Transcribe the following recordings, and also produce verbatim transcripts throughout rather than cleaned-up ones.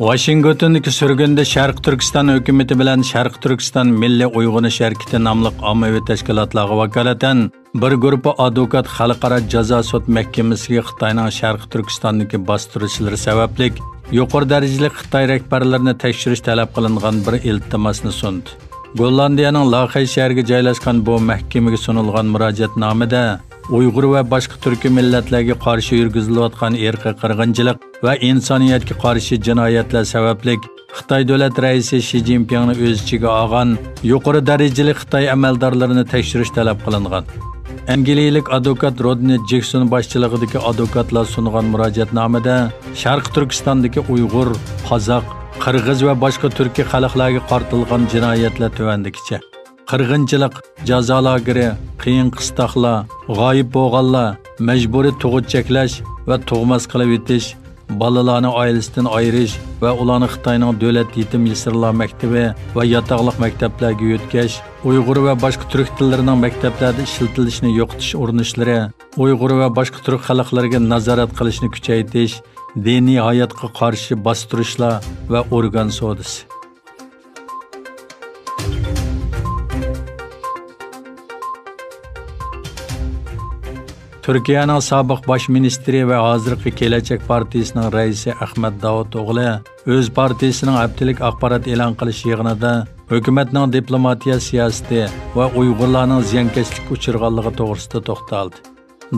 ۋاشىنگتوندىكى سۈرگۈندە شەرقىي تۈركىستان ھۆكۈمىتى بىلەن شەرقىي تۈركىستان مىللىي ئويغىنىش ھەرىكىتى ناملىق ئاممىۋى تەشكىلاتلارغا ۋاكالىتەن بىر گۇرۇپپا ئادۋوكات خەلقئارا جازا سوت مەھكىمىسىگە خىتاينىڭ شەرقىي تۈركىستاندىكى باستۇرۇشلىرى سەۋەبلىك يۇقىرى دەرىجىلىك خىتاي رەھبەرلىرىنى تەكشۈرۈش تەلەپ قىلىنغان بىر ئىلتىماسنى سۇندى. گوللاندىيەنىڭ لاخەي شەھىرىگە جايلاشقان بۇ مەھكىمىگە سۇنۇلغان مۇراجىئەتنامىدە ئۇيغۇر ۋە باشقا تۈركىي مىللەتلەرگە قارشى يۈرگۈزۈلۈۋاتقان ئىرقىي قىرغىنچىلىق ۋە ئىنسانىيەتكە قارشى جىنايەتلەر سەۋەبلىك خىتاي دۆلەت رەئىسى شى جىنپىڭنى ئۆز ئىچىگە ئالغان يۇقىرى دەرىجىلىك خىتاي ئەمەلدارلىرىنى تەكشۈرۈش تەلەپ قىلىنغان. ئەنگلىيەلىك ئادۋوكات رودنى جېكسون باشچىلىقىدىكى ئادۋوكاتلار سۇنغان مۇراجىئەتنامىدە شەرقىي تۈركىستاندىكى ئۇيغۇر، قازاق، قىرغىز ۋە باشقا تۈركىي خەلقلەرگە قارىتىلغان جىنايەتلەر تۆۋەندىكىچە: قىرغىنچىلىق، جازا لاگېرى، قىيىن قىستاقلار، غايىب بولغانلار، مەجبۇرىي تۇغۇت چەكلەش ۋە تۇغماس قىلىۋېتىش، بالىلارنى ئائىلىسىدىن ئايرىش ۋە ئۇلارنى خىتاينىڭ دۆلەت يېتىم يېسىرلار مەكتىپى ۋە ياتاقلىق مەكتەپلەرگە يۆتكەش، ئۇيغۇر ۋە باشقا تۈرك تىللىرىنىڭ مەكتەپلەردە ئىشلىتىلىشىنى يوقىتىش ئۇرۇنۇشلىرى، ئۇيغۇر ۋە باشقا تۈرك خەلقلىرىگە نازارەت قىلىشنى كۈچەيتىش، دىنىي ھاياتقا قارشى باستۇرۇشلار ۋە ئورگان سودىسى. تۈركىيەنىڭ سابىق باش مىنىستىرى ۋە ھازىرقى كېلەچەك پارتىيىسىنىڭ رەئىسى ئەخمەت داۋۇتئوغلى ئۆز پارتىيىسىنىڭ ھەپتىلىك ئاخبارات ئېلان قىلىش يىغىنىدا ھۆكۈمەتنىڭ دىپلوماتىيە سىياسىتى ۋە ئۇيغۇرلارنىڭ زىيانكەشلىككە ئۇچرىغانلىقى توغرىسىدا توختالدى.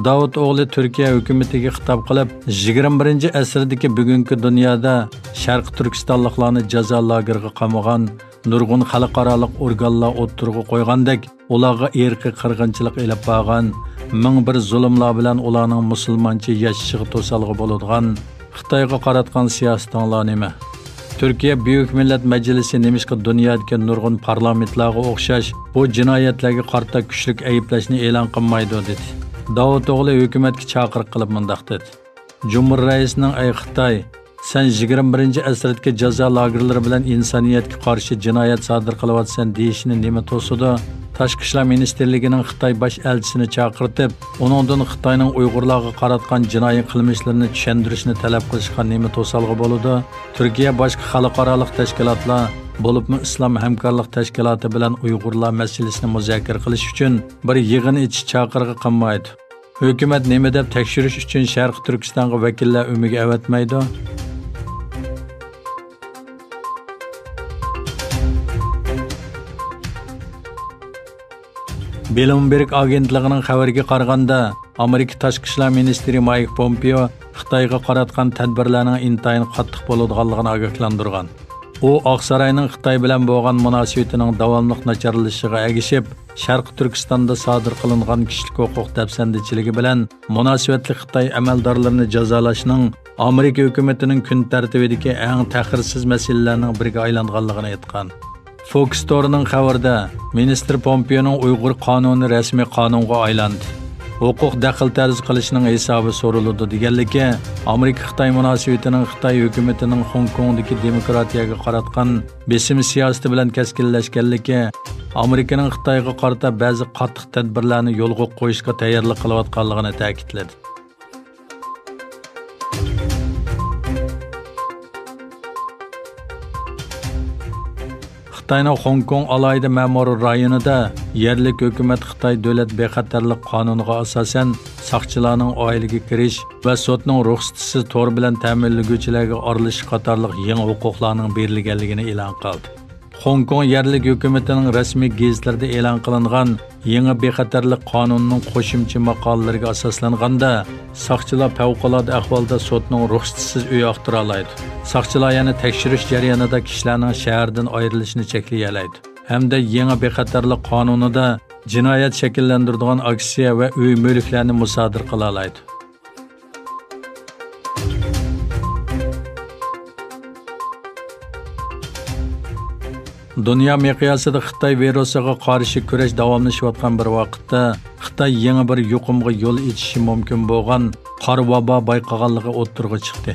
داۋۇتئوغلى تۈركىيە ھۆكۈمىتىگە خىتاب قىلىپ، يىگىرمە بىرىنچى ئەسىردىكى بۈگۈنكى دۇنيادا شەرقىي تۈركىستانلىقلارنى جازا لاگېرىغا قامىغان نۇرغۇن خەلقئارالىق ئورگانلار ئوتتۇرىغا قويغاندەك، ئۇلارغا ئىرقىي قىرغىنچىلىق ئېلىپ بارغان، مىڭ بىر زۇلۇملار بىلەن ئۇلارنىڭ مۇسۇلمانچە ياشىشىغا توسالغۇ بولىدىغان خىتايغا قاراتقان سىياسىتىڭلار نېمە؟ تۈركىيە بۈيۈك مىللەت مەجلىسى نېمىشقا دۇنيادىكى نۇرغۇن پارلامېنتلارغا ئوخشاش بۇ جىنايەتلەرگە قارىتا كۈچلۈك ئەيىبلەشنى ئېلان قىلمايدۇ؟ دېدى. داۋۇتئوغلى ھۆكۈمەتكە چاقىرىق قىلىپ مۇنداق دېدى: جۇمھۇر رەئىسىنىڭ «ئەي خىتاي، سەن يىگىرمە بىرىنچى ئەسىردىكى جازا لاگېرلىرى بىلەن ئىنسانىيەتكە قارشى جىنايەت سادىر قىلىۋاتىسەن» دېيىشىنى نېمە توسىدۇ؟ تاشقى ئىشلار مىنىستىرلىكىنىڭ خىتاي باش ئەلچىسىنى چاقىرتىپ، ئۇنىڭدىن خىتاينىڭ ئۇيغۇرلارغا قاراتقان جىنايى قىلمىشلىرىنى چۈشەندۈرۈشنى تەلەپ قىلىشقا نېمە توسالغۇ بولىدۇ؟ تۈركىيە باشقا خەلقئارالىق تەشكىلاتلار، بولۇپمۇ ئىسلام ھەمكارلىق تەشكىلاتى بىلەن ئۇيغۇرلار مەسىلىسىنى مۇزاكىرە قىلىش ئۈچۈن بىر يىغىن ئېچىش چاقىرىقى قىلمايدۇ. ھۆكۈمەت نېمە دەپ تەكشۈرۈش ئۈچۈن شەرقىي تۈركىستانغا ۋەكىللەر ئۆمىگە ئەۋەتمەيدۇ؟ بلومبېرگ ئاگېنتلىقىنىڭ خەۋىرىگە قارىغاندا، ئامېرىكا تاشقى ئىشلار مىنىستىرى مايك پومپېئو خىتايغا قاراتقان تەدبىرلەرنىڭ ئىنتايىن قاتتىق بولىدىغانلىقىنى ئاگاھلاندۇرغان. ئۇ ئاقساراينىڭ خىتاي بىلەن بولغان مۇناسىۋىتىنىڭ داۋاملىق ناچارلىشىشىغا ئەگىشىپ، شەرقىي تۈركىستاندا سادىر قىلىنغان كىشىلىك ھوقۇق دەپسەندىچىلىكى بىلەن مۇناسىۋەتلىك خىتاي ئەمەلدارلىرىنى جازالاشنىڭ ئامېرىكا ھۆكۈمىتىنىڭ كۈن تەرتىبىدىكى ئەڭ تەخىرسىز مەسىلىلەرنىڭ بىرىگە ئايلانغانلىقىنى ئېيتقان. فوكس تورىنىڭ خەۋىرىدە، مىنىستىر پومپېئونىڭ «ئۇيغۇر قانۇنى رەسمىي قانۇنغا ئايلاندى، ھوقۇق دەخلى تەرۇز قىلىشنىڭ ھېسابى سورىلىدۇ» دېگەنلىكى، ئامېرىكا خىتاي مۇناسىۋىتىنىڭ خىتاي ھۆكۈمىتىنىڭ خوڭكوڭدىكى دېموكراتىيەگە قاراتقان بېسىم سىياسىتى بىلەن كەسكىنلەشكەنلىكى، ئامېرىكىنىڭ خىتايغا قارىتا بەزى قاتتىق تەدبىرلەرنى يولغا قويۇشقا تەييارلىق قىلىۋاتقانلىقىنى تەكىتلىدى. خىتاينىڭ خوڭكوڭ ئالاھىدە مەمۇرىي رايونىدا يەرلىك ھۆكۈمەت خىتاي دۆلەت بىخەتەرلىك قانۇنىغا ئاساسەن ساقچىلارنىڭ ئائىلىگە كىرىش ۋە سوتنىڭ رۇخسىتىسىز تور بىلەن تەمىنلىگۈچىلەرگە ئارىلىشىش قاتارلىق يېڭى ھوقۇقلارنىڭ بېرىلگەنلىكىنى ئېلان قىلدى. خوڭكوڭ يەرلىك ھۆكۈمىتىنىڭ رەسمىي گېزىتلىرىدە ئېلان قىلىنغان يېڭى بىخەتەرلىك قانۇنىنىڭ قوشۇمچە ماقالىلىرىگە ئاساسلانغاندا، ساقچىلار پەۋقۇلئاددە ئەھۋالدا سوتنىڭ رۇخسىتىسىز ئۆي ئاختۇرالايدۇ. ساقچىلار يەنە تەكشۈرۈش جەريانىدا كىشىلەرنىڭ شەھەردىن ئايرىلىشىنى چەكلىيەلەيدۇ ھەمدە يېڭى بىخەتەرلىك قانۇنىدا جىنايەت شەكىللەندۈرىدىغان ئاكسىيە ۋە ئۆي مۈلۈكلەرنى مۇسادىرە قىلالايدۇ. دۇنيا مىقياسىدا خىتاي ۋىرۇسىغا قارشى كۈرەش داۋاملىشىۋاتقان بىر ۋاقىتتا، خىتاي يېڭى بىر يۇقۇمغا يول ئېچىشى مۇمكىن بولغان قارا ۋابا بايقىغانلىقى ئوتتۇرىغا چىقتى.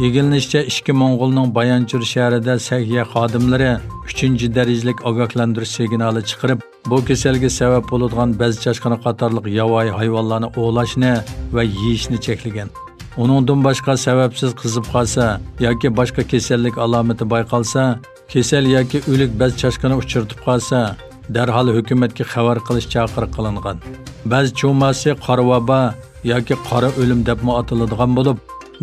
ئىگىلىنىشىچە، ئىچكى موڭغۇلنىڭ بايانچۈر شەھىرىدە سەھىيە خادىملىرى ئۈچىنچى دەرىجىلىك ئاگاھلاندۇرۇش سىگنالى چىقىرىپ، بۇ كېسەلگە سەۋەب بولىدىغان بەز چاشقىنى قاتارلىق ياۋايى ھايۋانلارنى ئوۋلاشنى ۋە يېيىشنى چەكلىگەن. ئۇنىڭدىن باشقا سەۋەبسىز قىزىپ قالسا ياكى باشقا كېسەللىك ئالامىتى بايقالسا، كېسەل ياكى ئۆلۈك بەز چاشقىنى ئۇچرىتىپ قالسا، دەرھال ھۆكۈمەتكە خەۋەر قىلىش چاقىرىق قىلىنغان. بەز چۇماسى قارا ۋابا ياكى قارا ئۆلۈم دەپمۇ ئاتىلىدىغان بولۇپ،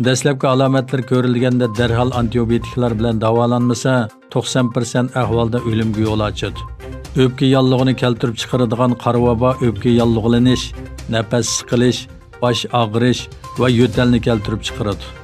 دەسلەپكى ئالامەتلەر كۆرۈلگەندە دەرھال ئانتىبىيوتىكلار بىلەن داۋالانمىسا، توقسان پىرسەنت ئەھۋالدا ئۆلۈمگە يول ئاچىدۇ. ئۆپكە ياللۇغىنى كەلتۈرۈپ چىقىرىدىغان قارا ۋابا ئۆپكە ياللۇغلىنىش، نەپەس سىقىلىش، باش ئاغرىش ۋە يۆتەلنى كەلتۈرۈپ چىقىرىدۇ.